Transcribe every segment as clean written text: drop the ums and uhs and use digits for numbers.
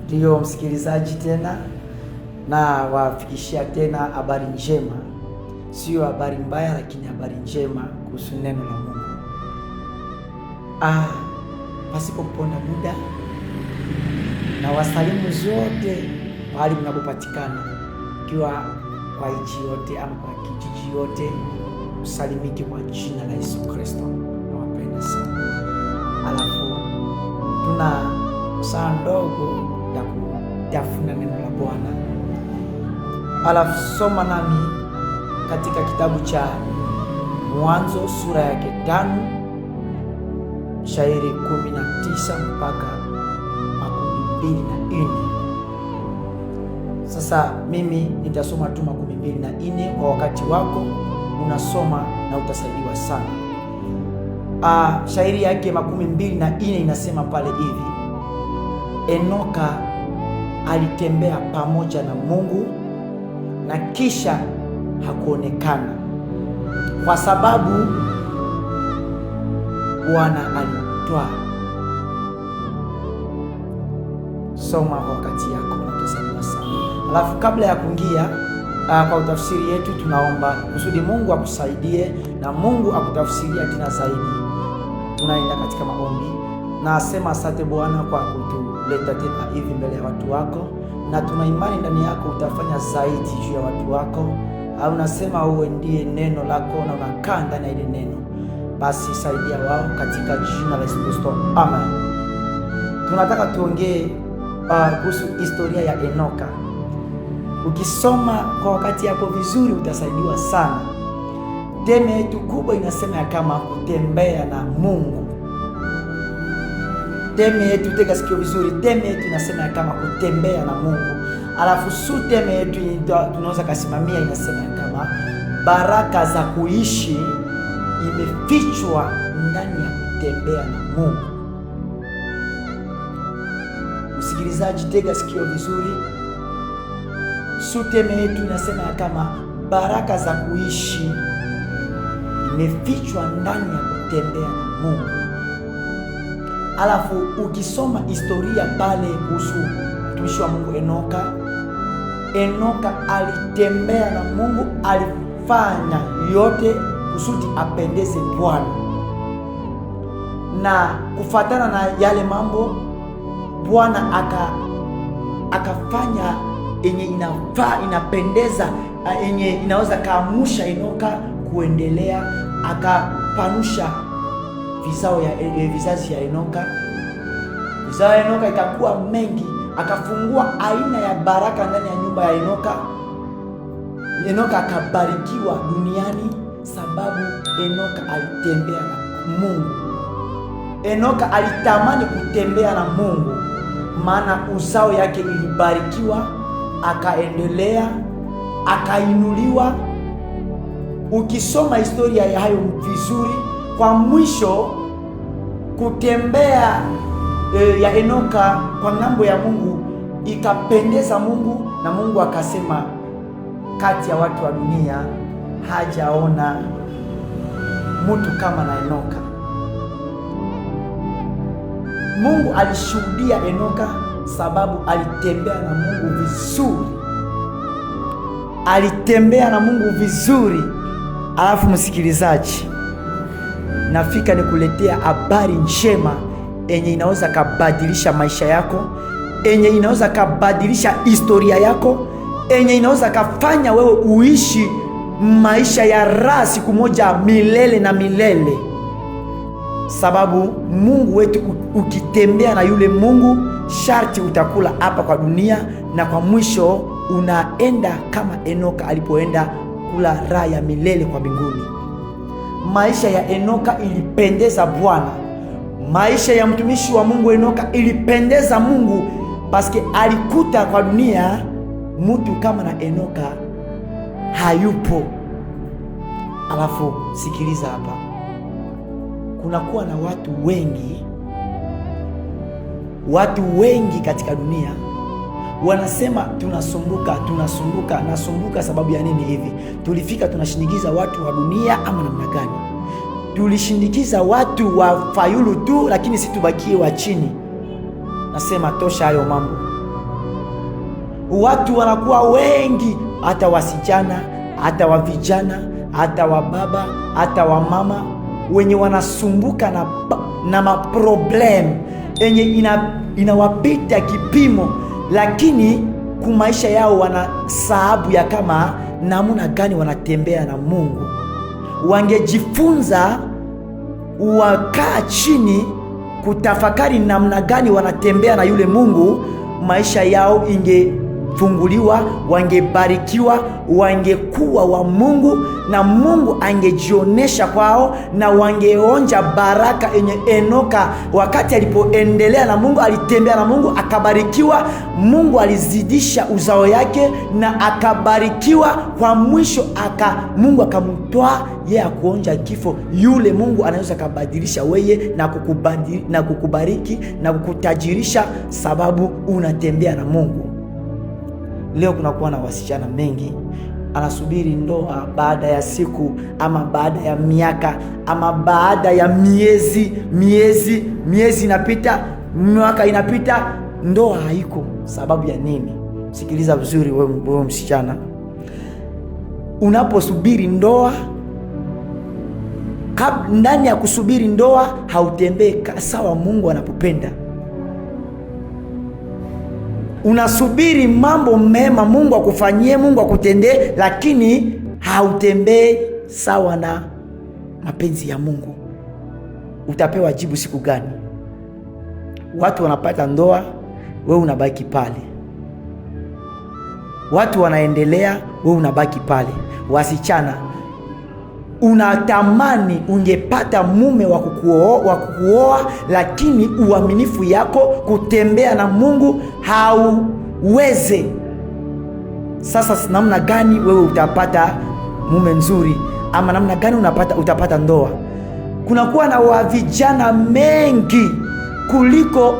Ndiyo msikilizaji, tena na wafikishia tena habari njema, sio habari mbaya, lakini habari njema kuhusu neno la Mungu. Pasipo kuponda muda, na wasalimu zote mahali mnapopatikana, ikiwa kwa nchi yote ama kwa kijiji yote, usalimike kwa jina la Yesu Kristo. Nawapenda sana. Alafu tuna saa ndogo ya kutafuna neno la Bwana. Alafu soma nami katika kitabu cha Mwanzo sura yake 5 shairi 19 mpaka 24. Sasa mimi nitasoma tu 24 kwa wakati wako, unasoma na utasaidiwa sana. Shairi yake 24 inasema pale hivi: Enoka alitembea pamoja na Mungu na kisha hakuonekana, kwa sababu Bwana alimtwaa. Soma kwa wakati yako na utasaidiwa sana. Alafu kabla ya kuingia kwa utafsiri yetu, tunaomba kusudi Mungu akusaidie na Mungu akutafsiria tena zaidi. Tunaenda katika maombi. Nasema asante Bwana kwa kutuleta tena hivi mbele ya watu wako, na tuna imani ndani yako utafanya zaidi juu ya watu wako. Au nasema uwe ndiye neno lako na unakaa ndani ya ile neno. Basi saidia wao katika jina la Yesu Kristo. Amen. Tunataka tuongee kuhusu historia ya Enoka. Ukisoma kwa wakati yako vizuri utasaidiwa sana. Teme yetu kubwa inasema ya kama kutembea na Mungu. Teme yetu, tega sikio vizuri, teme yetu inasema ya kama kutembea na Mungu. Alafu su teme yetu tunaweza kasimamia inasema ya kama baraka za kuishi imefichwa ndani ya kutembea na Mungu. Msikilizaji, tega sikio vizuri. Su teme yetu inasema ya kama baraka za kuishi imefichwa ndani ya kutembea na Mungu. Alafu ukisoma historia pale kuhusu mtumishi wa Mungu Enoka, Enoka alitembea na Mungu, alifanya yote kusudi apendeze Bwana. Na kufuatana na yale mambo, Bwana akafanya yenye inafaa, inapendeza, yenye inaweza kaamusha Enoka kuendelea, akapanusha vizazi ya Enoka. Vizao ya Enoka ikakuwa mengi, akafungua aina ya baraka ndani ya nyumba ya Enoka. Enoka akabarikiwa duniani sababu Enoka alitembea na Mungu. Enoka alitamani kutembea na Mungu, maana uzao yake ilibarikiwa, akaendelea, akainuliwa. Ukisoma historia ya hayo vizuri, kwa mwisho kutembea ya Enoka kwa ngambo ya Mungu ikapendeza Mungu, na Mungu akasema kati ya watu wa dunia hajaona mtu kama na Enoka. Mungu alishuhudia Enoka sababu alitembea na Mungu vizuri. Alitembea na Mungu vizuri. Alafu msikilizaji, nafika nikuletea habari njema enye inaweza kabadilisha maisha yako, enye inaweza kabadilisha historia yako, enye inaweza kafanya wewe uishi maisha ya raha siku moja milele na milele. Sababu Mungu wetu, ukitembea na yule Mungu, sharti utakula hapa kwa dunia, na kwa mwisho unaenda kama Enoka alipoenda kula raha ya milele kwa mbinguni. Maisha ya Enoka ilipendeza Bwana. Maisha ya mtumishi wa Mungu Enoka ilipendeza Mungu paske alikuta kwa dunia mtu kama na Enoka hayupo. Alafu sikiliza hapa, kunakuwa na watu wengi, watu wengi katika dunia wanasema tunasumbuka, tunasumbuka, nasumbuka sababu ya nini hivi? Tulifika tunashindikiza watu wa dunia ama namna gani? Tulishindikiza watu wa fayulu tu, lakini si tubakie wa chini. Nasema tosha hayo mambo. Watu wanakuwa wengi, hata wasichana, hata wa vijana, hata wa baba, hata wa mama wenye wanasumbuka na maproblem enye inawapita kipimo, lakini kumaisha yao wana sababu ya kama namna gani wanatembea na Mungu. Wangejifunza wakaa chini kutafakari namna gani wanatembea na yule Mungu, maisha yao ingefunguliwa, wangebarikiwa, wangekuwa wa Mungu na Mungu angejionesha kwao na wangeonja baraka yenye Enoka wakati alipoendelea na Mungu, alitembea na Mungu akabarikiwa. Mungu alizidisha uzao yake na akabarikiwa. Kwa mwisho Mungu akamtoa yeye akuonja kifo. Yule Mungu anaweza kubadilisha weye na kukubariki na kukutajirisha sababu unatembea na Mungu. Leo kunakuwa na wasichana mengi anasubiri ndoa baada ya siku ama baada ya miaka ama baada ya miezi, miezi inapita, mwaka inapita, ndoa haiko. Sababu ya nini? Sikiliza vizuri wewe msichana, unaposubiri ndoa, ndani ya kusubiri ndoa hautembei sawa Mungu anapopenda. Unasubiri mambo mema Mungu akufanyie, Mungu akutendee, lakini hautembei sawa na mapenzi ya Mungu. Utapewa jibu siku gani? Watu wanapata ndoa, wewe unabaki pale. Watu wanaendelea, wewe unabaki pale. Wasichana, unatamani ungepata mume wa kukuoa, lakini uaminifu yako kutembea na Mungu hauweze. Sasa namna gani wewe utapata mume nzuri, ama namna gani utapata ndoa? Kunakuwa na wavijana mengi kuliko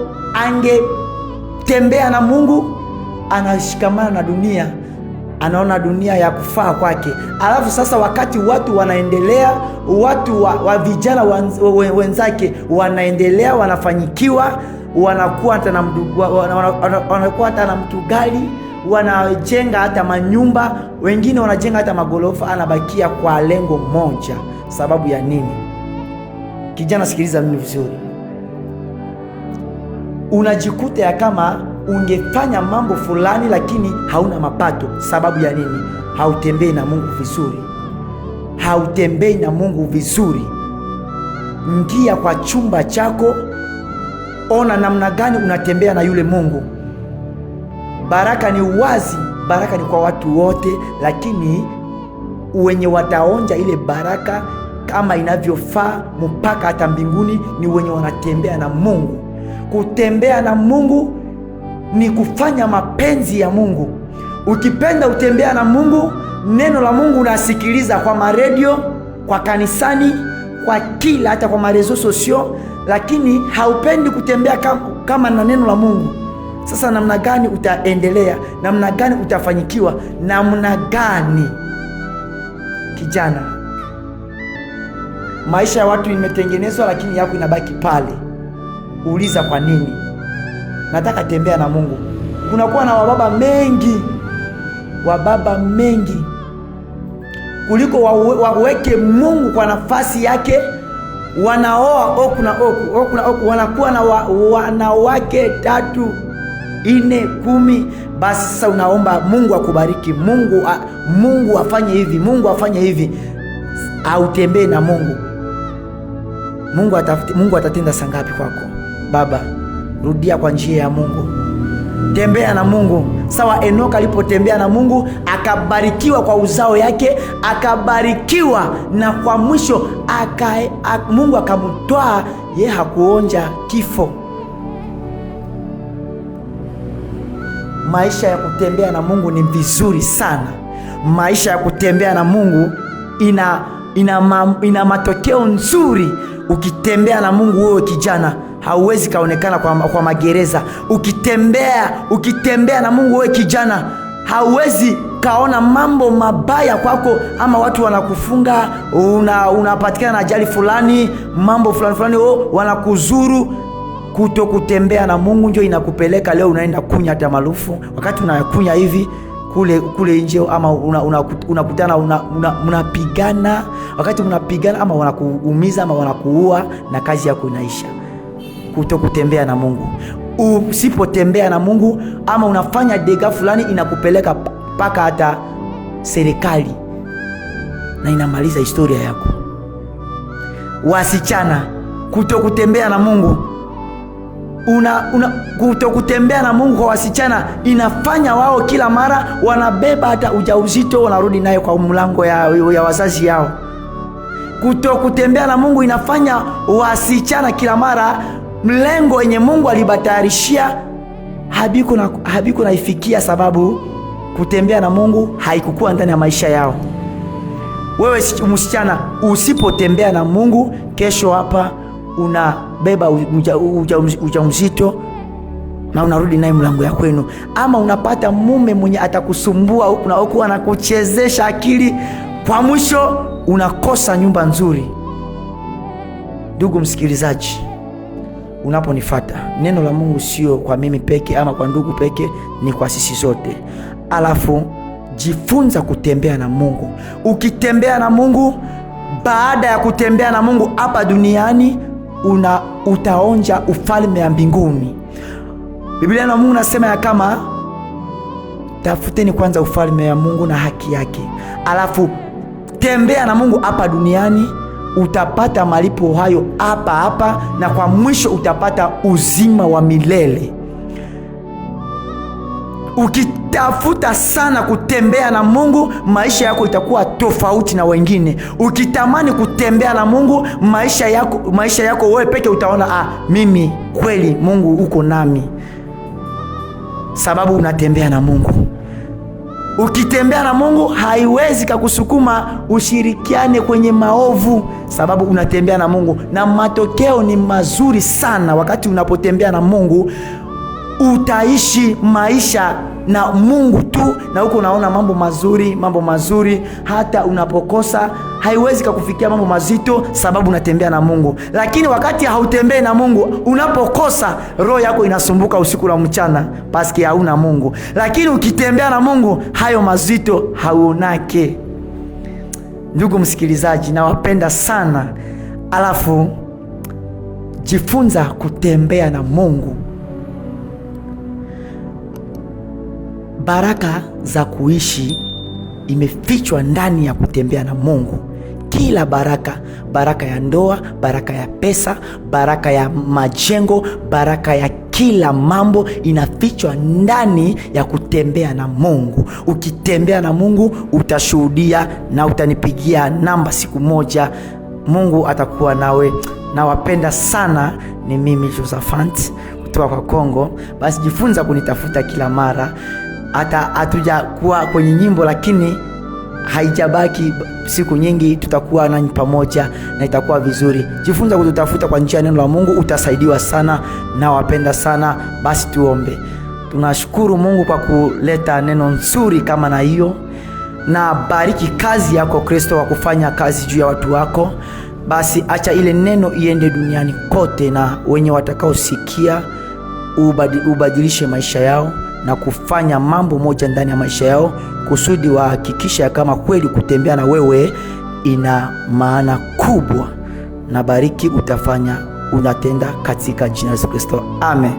angetembea na Mungu, anashikamana na dunia, anaona dunia ya kufaa kwake. Alafu sasa wakati watu wanaendelea, watu wa vijana wenzake wanaendelea, wanafanyikiwa, wanakuwa hata na mtu gari, wanajenga hata manyumba, wengine wanajenga hata magorofa, anabakia kwa lengo moja. Sababu ya nini? Kijana, sikiliza mimi vizuri. Unajikuta ya kama ungefanya mambo fulani lakini hauna mapato. Sababu ya nini? Hautembei na Mungu vizuri. Hautembei na Mungu vizuri. Ingia kwa chumba chako, ona namna gani unatembea na yule Mungu. Baraka ni wazi, baraka ni kwa watu wote, lakini wenye wataonja ile baraka kama inavyofaa mpaka hata mbinguni ni wenye wanatembea na Mungu. Kutembea na Mungu ni kufanya mapenzi ya Mungu. Ukipenda utembea na Mungu, neno la Mungu unasikiliza kwa maredio, kwa kanisani, kwa kila hata kwa marezo sosio, lakini haupendi kutembea kama na neno la Mungu. Sasa namna gani utaendelea? Namna gani utafanyikiwa? Namna gani? Kijana, maisha ya watu imetengenezwa lakini yako inabaki pale. Uliza kwa nini? Nataka tembea na Mungu. Kunakuwa na wababa mengi, wababa mengi kuliko waweke Mungu kwa nafasi yake. Wanaoa oku na oku, oku na oku, wanakuwa na wanawake 3, 4, 10. Basi sasa unaomba Mungu akubariki, Mungu afanye hivi, Mungu afanye hivi. Autembee na Mungu. Mungu atatenda sangapi kwako? Baba, rudia kwa njia ya Mungu. Tembea na Mungu. Sawa Enoka alipotembea na Mungu akabarikiwa kwa uzao yake, akabarikiwa na kwa mwisho Mungu akamtoa yeye, hakuonja kifo. Maisha ya kutembea na Mungu ni vizuri sana. Maisha ya kutembea na Mungu ina matokeo nzuri. Ukitembea na Mungu wewe kijana, hauwezi kaonekana kwa magereza. Ukitembea na Mungu wewe kijana, hauwezi kaona mambo mabaya kwako, ama watu wanakufunga, unapatikana na ajali fulani, mambo fulani fulani, wanakuzuru. Kuto kutembea na Mungu ndio inakupeleka leo unaenda kunya hata malufu. Wakati unakunya hivi kule kule nje, ama unakutana mnapigana. Wakati mnapigana ama wanakuumiza ama wanakuua, na kazi yako inaisha. Kuto kutembea na Mungu. Usipotembea na Mungu ama unafanya dégât fulani, inakupeleka mpaka hata serikali na inamaliza historia yako. Wasichana, kuto kutembea na Mungu una kuto kutembea na Mungu kwa wasichana inafanya wao kila mara wanabeba hata ujauzito, wanarudi nayo kwa mlango ya wazazi yao. Kuto kutembea na Mungu inafanya wasichana kila mara mlengo yenye Mungu alibatayarishia habiko naifikia, sababu kutembea na Mungu haikukuwa ndani ya maisha yao. Wewe msichana, usipotembea na Mungu, kesho hapa unabeba ujauzito na unarudi naye mlango ya kwenu, ama unapata mume mwenye atakusumbua huku na huku, anakuchezesha akili, kwa mwisho unakosa nyumba nzuri. Ndugu msikilizaji, unaponifata, neno la Mungu sio kwa mimi peke ama kwa ndugu peke, ni kwa sisi zote. Alafu jifunza kutembea na Mungu. Ukitembea na Mungu, baada ya kutembea na Mungu hapa duniani, utaonja ufalme wa mbinguni. Biblia na Mungu nasema ya kama tafuteni kwanza ufalme wa Mungu na haki yake, alafu tembea na Mungu hapa duniani, utapata malipo hayo hapa hapa, na kwa mwisho utapata uzima wa milele. Ukitafuta sana kutembea na Mungu, maisha yako itakuwa tofauti na wengine. Ukitamani kutembea na Mungu, maisha yako wewe peke utaona, mimi kweli Mungu uko nami, sababu unatembea na Mungu. Ukitembea na Mungu haiwezi kakusukuma ushirikiane kwenye maovu, sababu unatembea na Mungu, na matokeo ni mazuri sana. Wakati unapotembea na Mungu utaishi maisha na Mungu tu, na huko unaona mambo mazuri, mambo mazuri. Hata unapokosa haiwezi kakufikia mambo mazito, sababu unatembea na Mungu. Lakini wakati hautembei na Mungu, unapokosa roho yako inasumbuka usiku na mchana, paski hauna Mungu. Lakini ukitembea na Mungu, hayo mazito hauonake. Ndugu msikilizaji, nawapenda sana. Alafu jifunza kutembea na Mungu. Baraka za kuishi imefichwa ndani ya kutembea na Mungu. Kila baraka, baraka ya ndoa, baraka ya pesa, baraka ya majengo, baraka ya kila mambo inafichwa ndani ya kutembea na Mungu. Ukitembea na Mungu utashuhudia na utanipigia namba siku moja. Mungu atakuwa nawe. Nawapenda sana. Ni mimi Josaphat kutoka kwa Kongo. Basi jifunza kunitafuta kila mara. Hata hatujakuwa kwenye nyimbo, lakini haijabaki siku nyingi, tutakuwa nanyi pamoja na itakuwa vizuri. Jifunza kututafuta kwa njia ya neno la Mungu, utasaidiwa sana. Nawapenda sana. Basi tuombe. Tunashukuru Mungu kwa kuleta neno nzuri kama na hiyo, na bariki kazi yako Kristo wa kufanya kazi juu ya watu wako. Basi acha ile neno iende duniani kote, na wenye watakaosikia ubadilishe maisha yao na kufanya mambo moja ndani ya maisha yao, kusudi wahakikisha kama kweli kutembea na wewe ina maana kubwa. Na bariki utafanya unatenda katika jina la Yesu Kristo, amen.